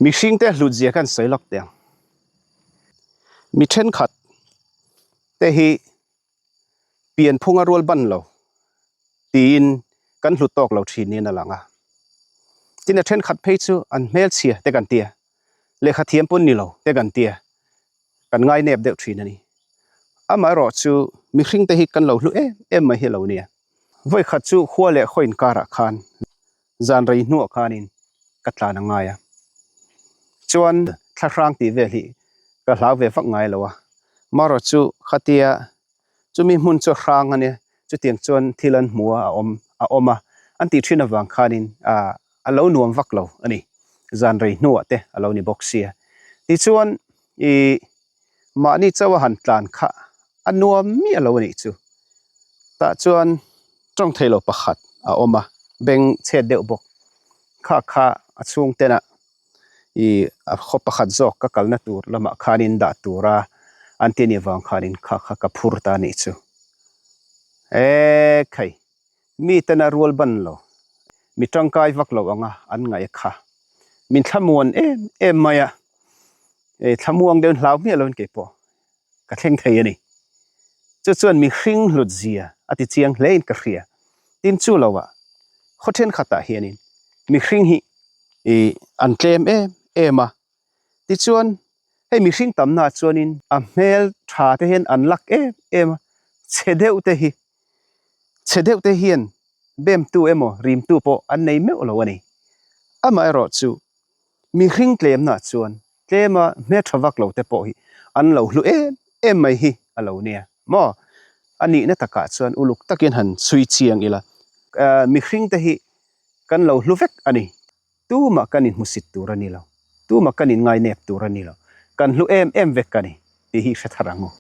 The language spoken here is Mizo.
Mihringte hlutzia kan sawi lawk teh ang. Mi thenkhat te hi pianphunga rual ban lo tiin kan hlut tawk lo thin niin a lang a. Tin a thenkhat phei chu an hmelchhia te kan tia, lehkha thiam pawn ni lo te kan tia, kan ngainep deuh thin a ni. Amaherawh chu mihringte hi kan lo hlu em em mai hi a lo nia. Vawikhat chu khua leh khaw inkarah khan zan rei hnuah khanin ka tlan a ngai a. Chuan thlahrang tih vel hi ka hlau ve vak ngai lo a. Marawh chu khatia chumi hmun chu a hrang a nia, chutiang chuan thil an hmu a a awm a awm a, an tih thin avang khanin ah a lo nuam vak lo a ni. Zan rei hnuah te a lo ni bawk sia. Tichuan ih mahni chauh a han tlan kha a nuam miah lo a nih chu. Tah chuan tawng thei lo pakhat a awm a, beng chhet deuh bawk. Kha kha a chhung ten ah ih a khaw pakhat zawk ka kalna tur lamah khanin dah tura an ti anih vang khanin kha kha ka phur ta a nih chu. Ekhai! Mi tena rual ban lo, mi tangkai vak lo anga an ngaih kha. Min thlamuan em em mai a, thlamuang deuhin hlau hmiah loin kei pawh ka thleng thei a ni. Chu chuan mihring hlut zia a ti chiang hle in ka hria. Tin chu lo ah khaw thenkhatah hianin mihring hi an tlem em em a. Tichuan hei mihring tamnaah chuanin a hmel tha te hian an lak em em a, chhe deuh te hi chhe deuh te hian bemtu emaw rimtu pawh an nei meuh lo a ni. Amaherawhchu mihring tlemnaah chuan Tlema hmeltha vak lo te pawh hi an lo hlu em em mai hi a lo nia maw? A nihna takah chuan uluk takin han chhui chiang ila, mihring te hi kan lo hlu vek a ni. Tumah kan inhmusit tur a ni lo, tumah kan inngainep tur a ni lo, kan hlu em em vek a ni tih hi hre thar ang u.